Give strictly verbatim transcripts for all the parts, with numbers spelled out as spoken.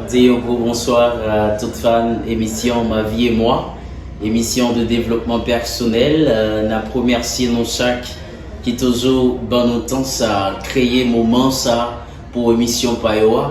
Di yon gwo bonswa a tout fan emisyon Ma Vie et Moi, emisyon de devlopman pèsonèl. Euh, n ap remèsye nou chak ki toujou ban nou tan sa, kreye moman sa pou emisyon pa yo a.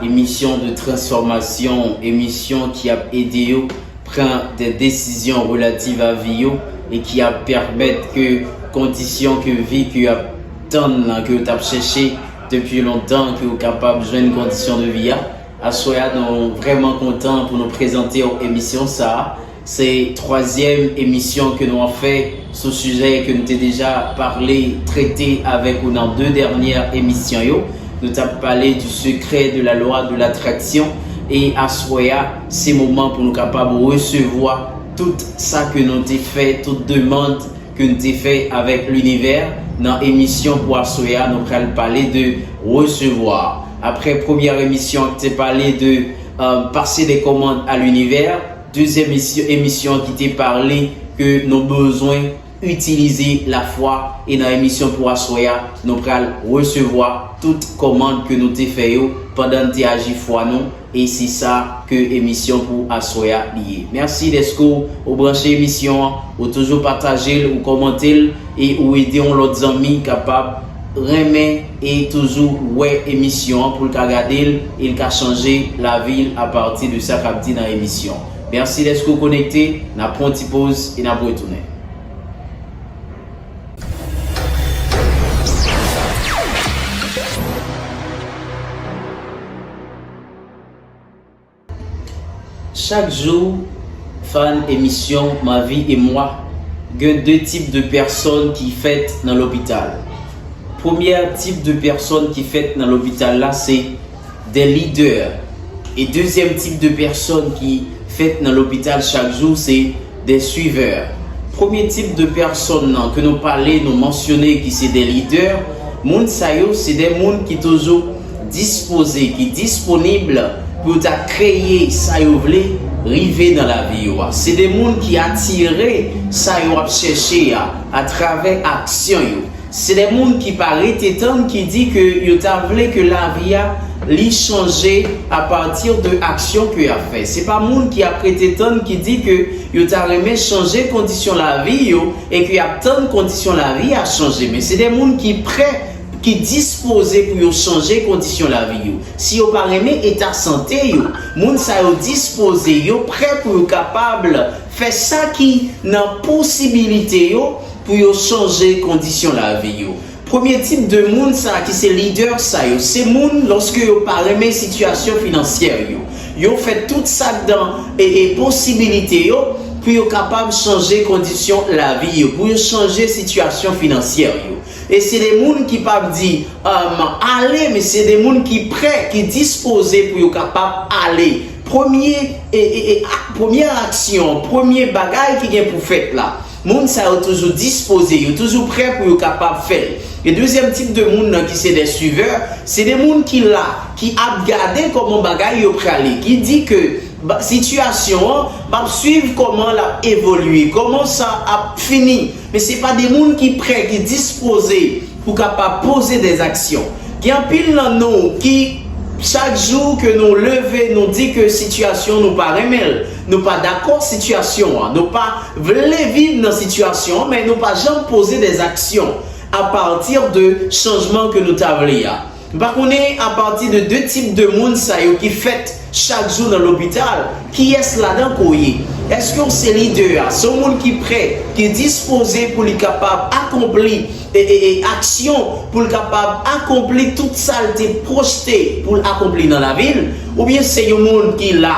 Emisyon de transfòmasyon, emisyon ki ap ede yo pran de desizyon relativ a vi yo e ki ap pèmèt ke kondisyon ke vi ke y ap tann nan, ke yo t ap chèche depi lontan, ke yo kapab jwenn kondisyon de vi a. Aswè a, nou vrèman kontan pou nou prezante w emisyon sa a. Se twazyèm emisyon ke nou ap fè sou sijè ke nou te deja pale, trete avèk ou nan de dènyè emisyon yo. Nou t ap pale du secret de la loi de l'attraction. E aswè a, se moman pou nou kapab resevwa tout sa ke nou te fè, tout demann ke n te fè avèk linivè. Nan emisyon pou aswè a, nou pral pale de resevwa. Apre premyè emisyon ki te pale de, euh, pase de kòmand a linivè, dezyèm emisyon, emisyon ki te pale ke nou bezwen itilize lafwa, e nan emisyon pou aswè a, nou pral resevwa tout kòmand ke nou te fè yo pandan n te aji fwa nou. E se sa ke emisyon pou aswè a li ye. Mèsi dèske w branche emisyon an, ou toujou pataje l, ou kòmante l, e ou ede yon lòt zanmi kapab renmen e toujou wè emisyon an pou l ka gade l e l ka chanje lavi l apati de sa k ap di nan emisyon. Mèsi dèske w konekte, n ap pran yon ti poz e n ap retounen. Chak jou, fan emisyon Ma Vie et Moi, gen de tip de pèsòn ki fèt nan lopital. Premyè tip de pèsòn ki fèt nan lopital la, se de lidè. E dezyèm tip de pèsòn ki fèt nan lopital chak jou, se de suivè. Premye tip de pèsòn nan ke nou pale, nou mansyone ki se de lidè, moun sa yo se de moun ki toujou dispoze, ki disponib pou yo ta kreye sa yo vle rive nan lavi yo a. Se de moun ki atire sa yo ap chèche a atravè aksyon yo. Se de moun ki pa rete tann, ki di ke yo ta vle ke lavi a li chanje apati de aksyon ke y ap fè. Se pa moun ki ap rete tann, ki di ke yo ta renmen chanje kondisyon lavi yo e ke y ap tann kondisyon lavi a chanje. Men se de moun ki prè, ki dispoze pou yo chanje kondisyon lavi yo. Si yo pa renmen eta sante yo, moun sa yo dispoze, yo prè pou yo kapab fè sa ki nan posibilite yo pou yo chanje kondisyon lavi yo. Premye tip de moun sa ki se lidè sa yo, se moun lòske yo pa renmen sitiyasyon finansyè yo, yo fè tout sa k dan e, e posibilite yo pou yo kapab chanje kondisyon lavi yo, pou yo chanje sitiyasyon finansyè yo. E se de moun ki p ap di, um, ale, men se de moun ki prè, ki dispoze pou yo kapab ale. Premye, e, e, e, a- premyè aksyon, premye bagay ki gen pou fèt la, moun sa yo toujou dispoze, yo toujou prè pou yo kapab fè l. E dezyèm tip de moun nan ki se de suivè, se de moun ki la, ki ap gade kòman bagay yo prale, ki di ke ba- sitiyasyon an, m ap swiv kòman l ap evolye, kòman sa ap fini. Men se pa de moun ki prè, ki dispoze pou kapab poze de aksyon. Gen anpil nan nou ki, chak jou ke nou leve, nou di ke sitiyasyon nou pa renmen l, nou pa dakò sitiyasyon an, nou pa vle viv nan sitiyasyon an, men nou pa janm poze de aksyon apati de chanjman ke nou ta vle a. M pa konnen apati de de tip de moun sa yo ki fèt chak jou nan lopital, kiyès ladan ke w ye? Èske w se lidè a? Se yon moun ki prè, ki dispoze pou li kapab akonpli e, e, e aksyon, pou l kapab akonpli tout sa l te pwojte pou l akonpli nan lavi l? Oubyen se yon moun ki la,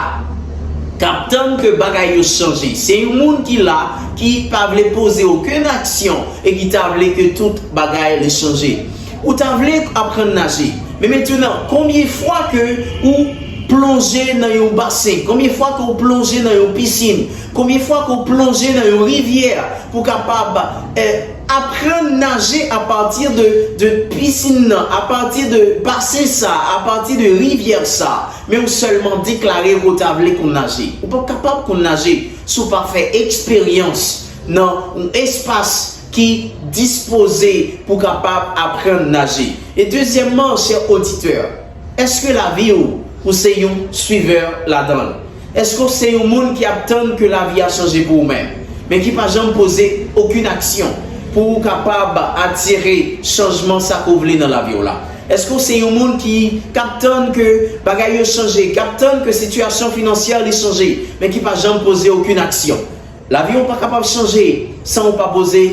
k ap tann ke bagay yo chanje? Se yon moun ki la, ki pa vle poze okenn aksyon e ki ta vle ke tout bagay li chanje? Ou ta vle aprann naje. Men mentnan, konbyen fwa ke ou plonje nan yon basen? Konbyen fwa ke ou plonje nan yon pisin? Konbyen fwa ke ou plonje nan yon rivyè pou kapab, eh, aprann naje apati de, de pisin nan, apati de basen sa, apati de rivyè sa? Men ou sèlman deklare ke ou ta vle konn naje. Ou p ap kapab konn naje si w pa fè eksperyans nan yon espas ki dispoze pou kapab aprann naje. E dezyèmman, chè oditè, èske lavi w Ou se yon suivè ladan l? Èske w se yon moun ki ap tann ke lavi a chanje pou ou menm, men ki pa janm poze okenn aksyon pou ou kapab atire chanjman sa ke w vle nan lavi w la? Èske w se yon moun ki, k ap tann ke bagay yo chanje, k ap tann ke sitiyasyon finansyè li chanje, men ki pa janm poze okenn aksyon? Lavi w pa kapab chanje san ou pa poze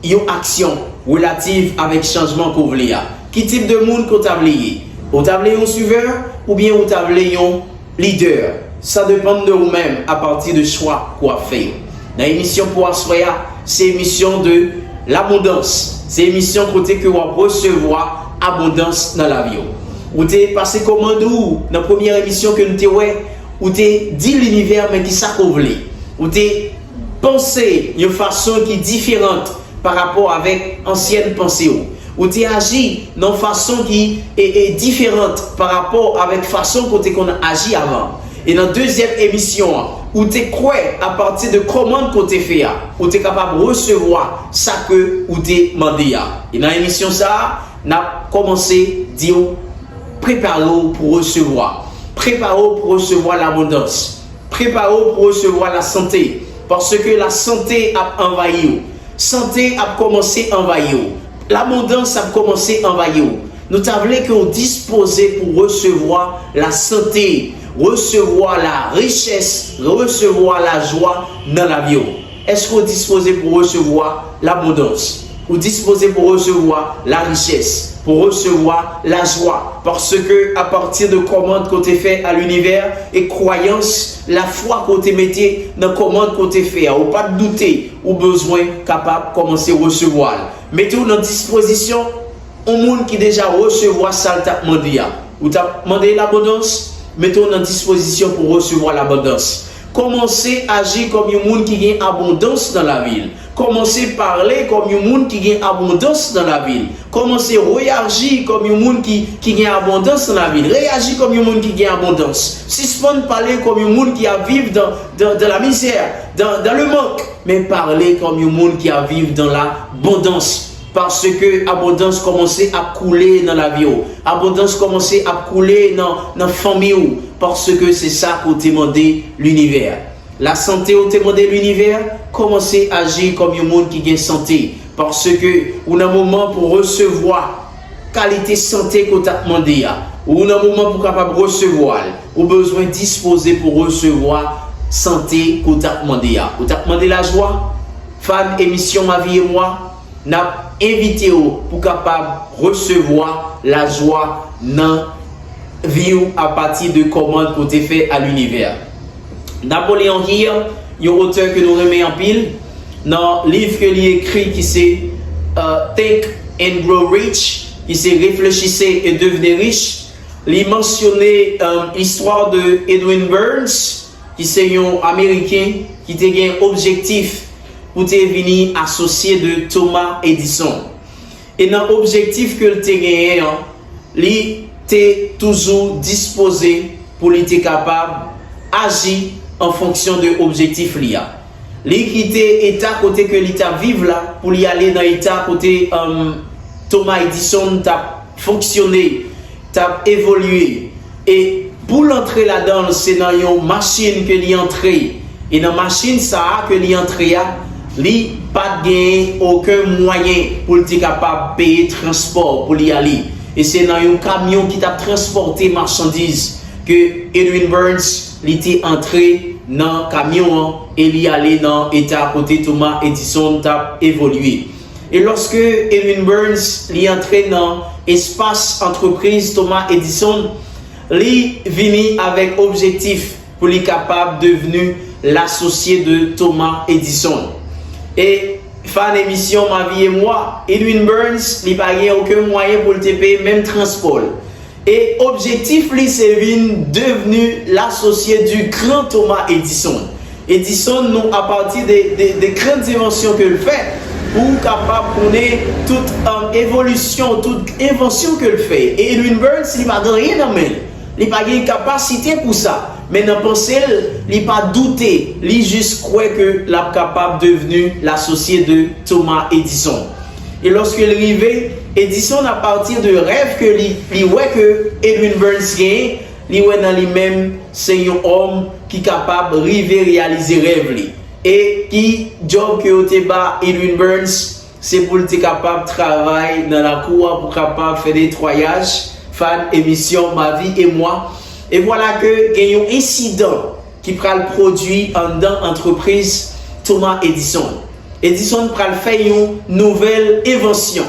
yon aksyon relativ avèk chanjman ke w vle a. Ki tip de moun ke w ta vle ye? Ou ta vle yon suivè oubyen ou ta vle yon lidè? Sa depann de ou menm apati de chwa ke w ap fè yo. Nan emisyon pou aswè a, se emisyon de labondans. Se emisyon kote ke w ap resevwa abondans nan lavi w. Ou te pase kòmand ou nan premyè emisyon ke nou te wè, ou te di linivè men kisa ke w vle. Ou te panse yon fason ki diferan pa rapò avèk ansyèn panse w. Ou te aji nan yon fason ki e, e diferan pa rapò avèk fason ke w te konn aji avan. E nan dezyèm emisyon an, ou te kwè apati de kòmand ke w te fè a, ou te kapab resevwa sa ke ou te mande a. E nan emisyon sa a, n ap kòmanse di w, prepare w pou resevwa. Prepare w pou resevwa labondans. Prepare w pou resevwa lasante, paske lasante ap anvayi w. Sante ap kòmanse anvayi w. Labondans ap kòmanse anvayi w. Nou ta vle ke w dispoze pou resevwa lasante, resevwa larichès, resevwa lajwa nan lavi w. Èske w dispoze pou resevwa labondans? Ou dispoze pou resevwa larichès, pou resevwa lajwa, paske apati de kòmand ke w te fè a linivè e kwayans, lafwa ke w te mete nan kòmand ke w te fè a, ou pa t doute, ou bezwen kapab kòmanse resevwa l. Mete w nan dispozisyon yon moun ki deja resevwa sa l t ap mande a. Ou t ap mande labondans, mete w nan dispozisyon pou resevwa labondans. Kòmanse aji kòm yon moun ki gen abondans nan lavi l. Kòmanse pale kòm yon moun ki gen abondans nan lavi l. Kòmanse reyaji kòm yon moun ki, ki gen abondans nan lavi l. Reyaji kòm yon moun ki gen abondans. Sispann pale kòm yon moun ki ap viv dan, dan, dan lamizè, dan, dan lemank. Men pale kòm yon moun ki ap viv dan labondans. Paske abondans kòmanse ap koule nan lavi w. Abondans kòmanse ap koule nan, nan fanmi w. Paske se sa ke w te mande linivè. Lasante w te mande linivè, kòmanse aji kòm yon moun ki gen sante. Paske ou nan moman pou resevwa kalite sante ke w t ap mande a. Ou nan moman pou kapab resevwa l. Ou bezwen dispoze pou resevwa sante ke w t ap mande a. Ou t ap mande lajwa? Fan emisyon Mavi e Mwa, n ap envite w pou kapab resevwa lajwa nan vi w apati de kòmand ke w te fè a linivè. Napoleon Hill, yon otè ke nou renmen anpil, nan liv ke li ekri ki se, euh, Think and Grow Rich, ki se Réfléchissez et devenez riche, li mansyone, euh, istwa de Edwin Burns, ki se yon Ameriken ki te gen objektif pou te vini asosye de Thomas Edison. E nan objektif ke l te genyen an, li te toujou dispoze pou li te kapab aji an fonksyon de objektif li a. Li kite eta kote ke li t ap viv la pou li ale nan eta kote, um, Thomas Edison t ap fonksyone, t ap evolye. E pou l antre ladan l, se nan yon machin ke li antre. E nan machin sa a ke li antre a, li pa t genyen okenn mwayen pou l te kapab peye transpò pou li ale. E se nan yon kamyon ki t ap transpòte machandiz ke Edwin Burns, li te antre nan kamyon an e li ale nan eta kote Thomas Edison t ap evolye. E lòske Edwin Burns, li antre nan espas antrepriz Thomas Edison, li vini avèk objektif pou li kapab devni lasosye de Thomas Edison. E fan emisyon Mavi e Mwa, Edwin Burns, li pa gen okenn mwayen pou l te peye menm transpò l. E objektif li se vin devni lasosye du grand Thomas Edison. Edison, nou, apati de, de, de grann envansyon ke l fè, pou w kapab konnen tout, um, evolisyon, tout envansyon ke l fè. E Edwin Burns, li pa gen anyen nan men l. Li pa gen kapasite pou sa. Men nan panse l, li pa doute, li jis kwè ke l ap kapab devni lasosye de Thomas Edison. E lòske l rive, Edison, apati de rèv ke li, li wè ke Edwin Burns genyen, Li wè nan li menm se yon òm ki kapab rive reyalize rèv li. E ki djòb ke yo te ba Edwin Burns, se pou l te kapab travay nan lakou a pou kapab fè netwayaj, fan emisyon Ma Vie et Moi. E vwala ke gen yon ensidan ki pral pwodui anndan antrepriz Thomas Edison. Edison pral fè yon nouvèl envansyon.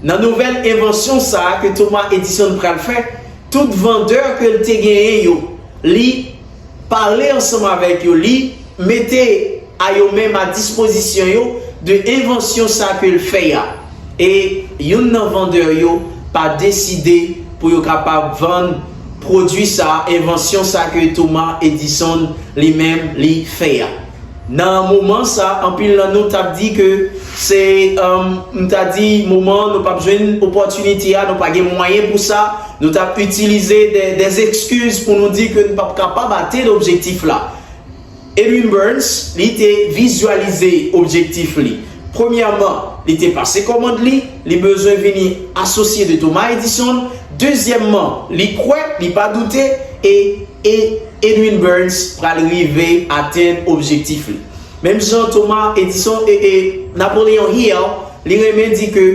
Nan nouvèl envansyon sa a ke Thomas Edison pral fè, tout vandè ke l te genyen yo, li pale ansanm avèk yo, li mete a yo menm a dispozisyon yo de envansyon sa ke l fè a. E youn nan vandè yo pa deside pou yo kapab vann pwodui sa, envansyon sa ke Thomas Edison li menm li fè a. Nan moman sa, anpil nan nou t ap di ke se, um, m ta di, moman nou p ap jwenn opòtinite a, nou pa gen mwayen pou sa, nou t ap itilize de, des excuses pou nou di ke nou p ap kapab atenn objektif la. Edwin Burns, li te vizyalize objektif li. Premyèman, li te pase kòmand li, li bezwen vini asosye de Thomas Edison. Dezyèmman, li kwè, li pa doute, e, e Edwin Burns pral rive atenn objektif li. Menm jan Thomas Edison e, e Napoleon Hill, li renmen di ke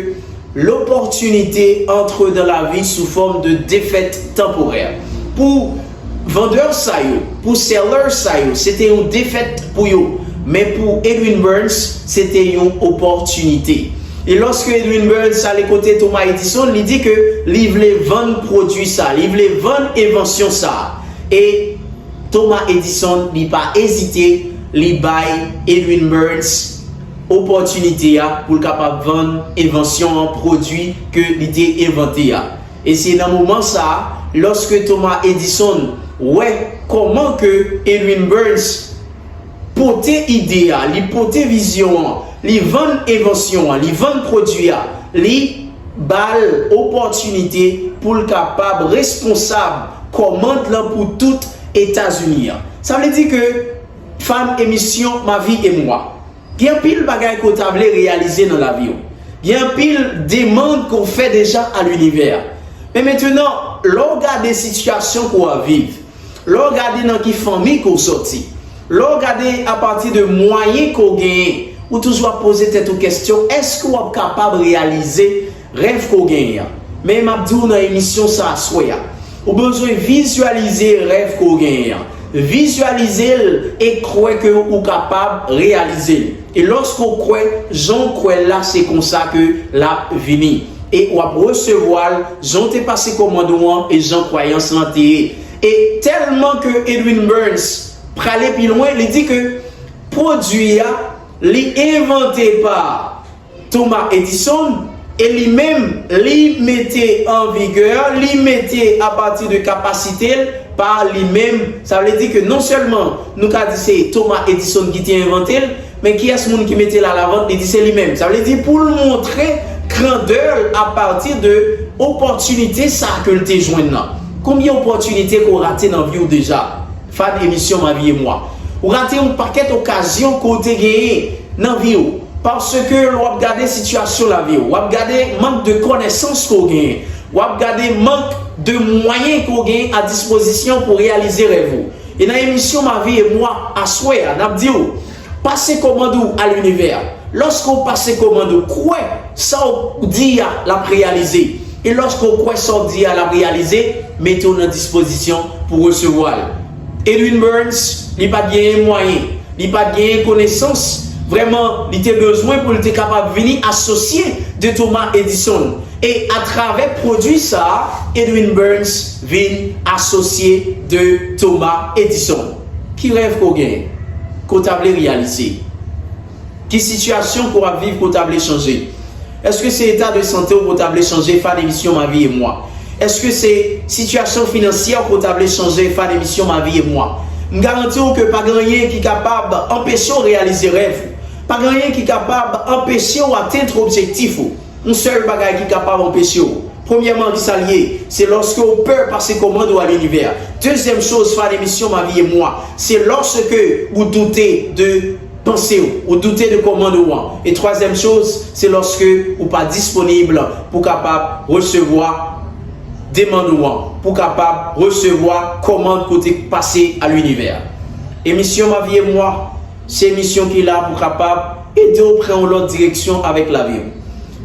l'opportunité entre dans la vie sous forme de défaite temporaire. Pou vandè sa yo, pou seller sa yo, se te yon defèt pou yo. Men pou Edwin Burns, se te yon opòtinite. E lòske Edwin Burns ale kote Thomas Edison, li di ke li vle vann pwodui sa, li vle vann envansyon sa. E Thomas Edison, li pa ezite, li bay Edwin Burns opòtinite a pou l kapab vann envansyon an, pwodui ke li te envante a. E se nan moman sa a, lòske Thomas Edison wè kòman ke Edwin Burns pote ide a, li pote vizyon an, li vann envansyon an, li vann pwodui a, li ba l opòtinite pou l kapab responsab kòmand lan pou tout Etazini an. Sa vle di ke fan emisyon Ma Vie et Moi, gen anpil bagay ke w ta vle reyalize nan lavi w. Gen anpil demann ke w fè deja a linivè a. Men mentenan, lè w gade sitiyasyon ke w ap viv, lè w gade nan ki fanmi ke w sòti, lè w gade apati de mwayen ke w genyen, ou toujou ap poze tèt ou kesyon, èske w ap kapab reyalize rèv ke w genyen an? Men m ap di w nan emisyon sa aswè a, ou bezwen vizyalize rèv ke w genyen an. Vizyalize l e kwè ke ou kapab reyalize l. E lòske w kwè, jan w kwè l la, se konsa ke l ap vini. E w ap resevwa l jan w te pase kòmand ou an e jan kwayans lan te ye. E tèlman ke Edwin Burns prale pi lwen, li di ke pwodui a, li envante pa Thomas Edison, e li menm, li mete an vigè, li mete apati de kapasite l pa li menm. Sa vle di ke non sèlman nou ka di se Thomas Edison ki te envante l, men kiyès moun ki mete l alavant? Li di se li menm. Sa vle di pou l montre grandè l apati de opòtinite sa ke l te jwenn nan. Konbyen opòtinite ke w rate nan vi w deja? Fan emisyon Ma Vie et Moi. Ou rate yon pakèt okazyon ke w te genyen nan vi w. Paske lè w ap gade sitiyasyon lavi w, w ap gade mank de konesans ke w genyen, w ap gade mank de mwayen ke w genyen a dispozisyon pou reyalize rèv ou. E nan emisyon Ma Vie et Moi aswè a, n ap di w, pase kòmand ou a linivè a. Lòske w pase kòmand ou, kwè sa w di a, l ap reyalize. E lòske w kwè sa w di a, l ap reyalize, mete w nan dispozisyon pou resevwa l. Edwin Burns, li pa t genyen mwayen, li pa t genyen konesans. Vrèman, li te bezwen pou l te kapab vini asosye de Thomas Edison. E atravè pwodui sa a, Edwin Burns vin asosye de Thomas Edison. Ki rèv ke w genyen? Ke w ta vle reyalize? Ki sitiyasyon ke w ap viv ke w ta vle chanje? Èske se eta de sante w ke w ta vle chanje, fan emisyon Ma Vie et Moi? Èske se sitiyasyon finansyè ke w ta vle chanje, fan emisyon Ma Vie et Moi? M garanti w ke pa gen anyen ki kapab anpeche w reyalize rèv ou. Pa gen anyen ki kapab anpeche w atenn objektif ou. Yon sèl bagay ki kapab anpeche w. Premyèman, ki sa l ye? Se lòske w pè pase kòmand ou a linivè a. Dezyèm choz, fan emisyon Ma Vie et Moi, se lòske ou doute de panse w, ou doute de kòmand ou an. E twazyèm choz, se lòske ou pa disponib pou kapab resevwa demann ou an pou kapab resevwa kòmand kote k pase a linivè. Emisyon Ma Vie et Moi se emisyon ki la pou kapab ede w pran yon lòt direksyon avèk lavi w.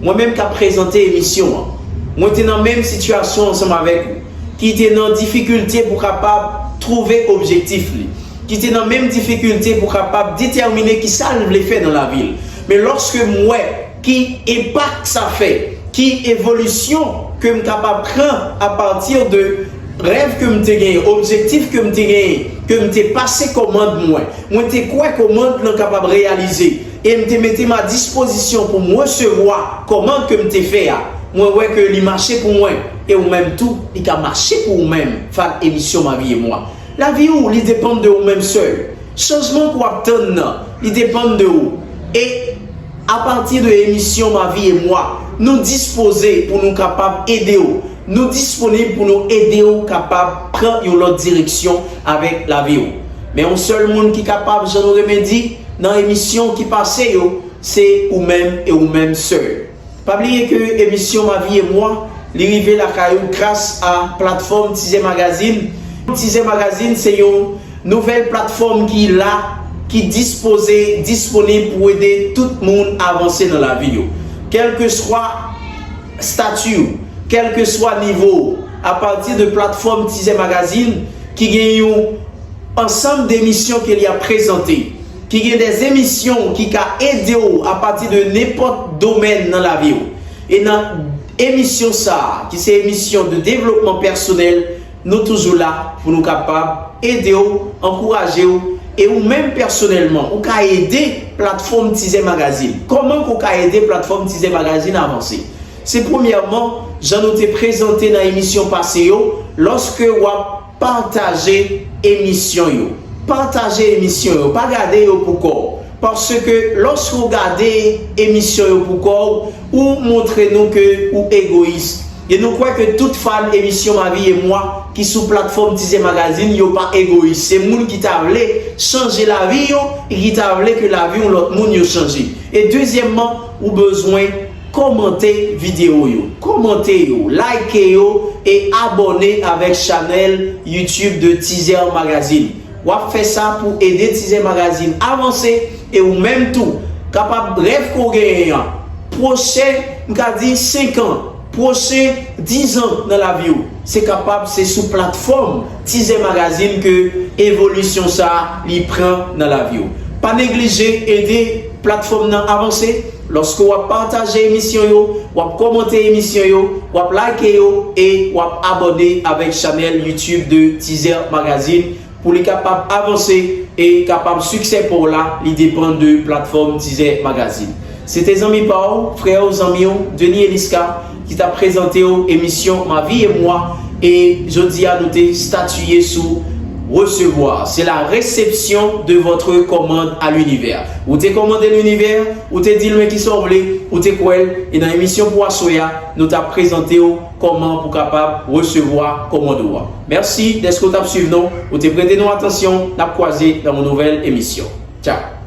Mwen menm k ap prezante emisyon an, mwen te nan menm sitiyasyon ansanm avèk ou, ki te nan difikilte pou kapab twouve objektif li, ki te nan menm difikilte pou kapab detèmine ki sa l vle fè nan lavi l. Men lòske m wè ki enpak sa fè, ki evolisyon ke m kapab pran apati de rèv ke m te genyen, objektif ke m te genyen, ke m te pase kòmand mwen. Mwen te kwè kòmand lan kapab reyalize e m te mete m a dispozisyon pou m resevwa kòmand ke m te fè a. Mwen wè ke li mache pou mwen e ou menm tou, li ka mache pou ou menm, fan emisyon Ma Vie et Moi. Lavi w, li depann de ou menm sèl. Chanjman ke w ap tann nan, li depann de ou. E apati de emisyon Ma Vie et Moi, nou dispoze pou nou kapab ede w. Nou disponib pou nou ede w kapab pran yon lòt direksyon avèk lavi w. Men yon sèl moun ki kapab, jan nou renmen di nan emisyon ki pase yo, se ou menm e ou menm sèl. Pa bliye ke emisyon Ma Vie et Moi, li rive lakay ou gras a platfòm Tizè Magazine. Tizè Magazine se yon nouvèl platfòm ki la, ki dispoze, disponib pou ede tout moun avanse nan lavi yo. Kèlkeswa stati w, kèlkeswa nivo w, apati de platfòm Tizè Magazine, ki gen yon ansanm de emisyon ke li ap prezante, ki gen de emisyon ki ka ede w apati de nenpòt domèn nan lavi w. E nan emisyon sa a, ki se emisyon de devlopman pèsonèl, nou toujou la pou nou kapab ede w, ankouraje w, e ou menm pèsonèlman, ou ka ede platfòm Tizè Magazine. Kòman ke w ka ede platfòm Tizè Magazine avanse? Se premyèman, jan nou te prezante nan emisyon pase yo, lòske w ap pataje emisyon yo. Pataje emisyon yo, pa gade yo pou kò w. Paske lòske w gade emisyon yo pou kò w, ou montre nou ke ou egoyis. E nou kwè ke tout fan emisyon Ma Vie et Moi ki sou platfòm Tizè Magazine, yo pa egoyis. Se moun ki ta vle chanje lavi yo e ki ta vle ke lavi yon lòt moun yo chanje. E dezyèmman, ou bezwen kòmante videyo yo, kòmante yo, like yo e abòne avèk chanèl YouTube de Tizè Magazine. W ap fè sa pou ede Tizè Magazine avanse e ou menm tou, kapab rèv ke w genyen an, pwochen, m ka di senk an, pwochen diz an nan lavi w, se kapab se sou platfòm Tizè Magazine ke evolisyon sa a li pran nan lavi w. Pa neglije ede platfòm nan avanse lòske w ap pataje emisyon yo, w ap kòmante emisyon yo, w ap like yo e w ap abòne avèk chanèl YouTube de Tizè Magazine pou li kapab avanse e kapab siksè pa w la, li depann de platfòm Tizè Magazine. Se te zanmi pa w, frè w, zanmi w, Denis Elisca, ki t ap prezante w emisyon Ma Vie et Moi, e jodi a nou te statiye sou resevwa. C'est la réception de votre commande à l'univers. Ou te kòmande linivè, ou te di l men kisa w vle, ou te kwè l, e nan emisyon pou aswè a, nou t ap prezante w kòman pou kapab resevwa kòmand ou an. Mèsi dèske w t ap swiv nou, ou te prete nou atansyon, n ap kwaze nan yon nouvèl emisyon. Tchao.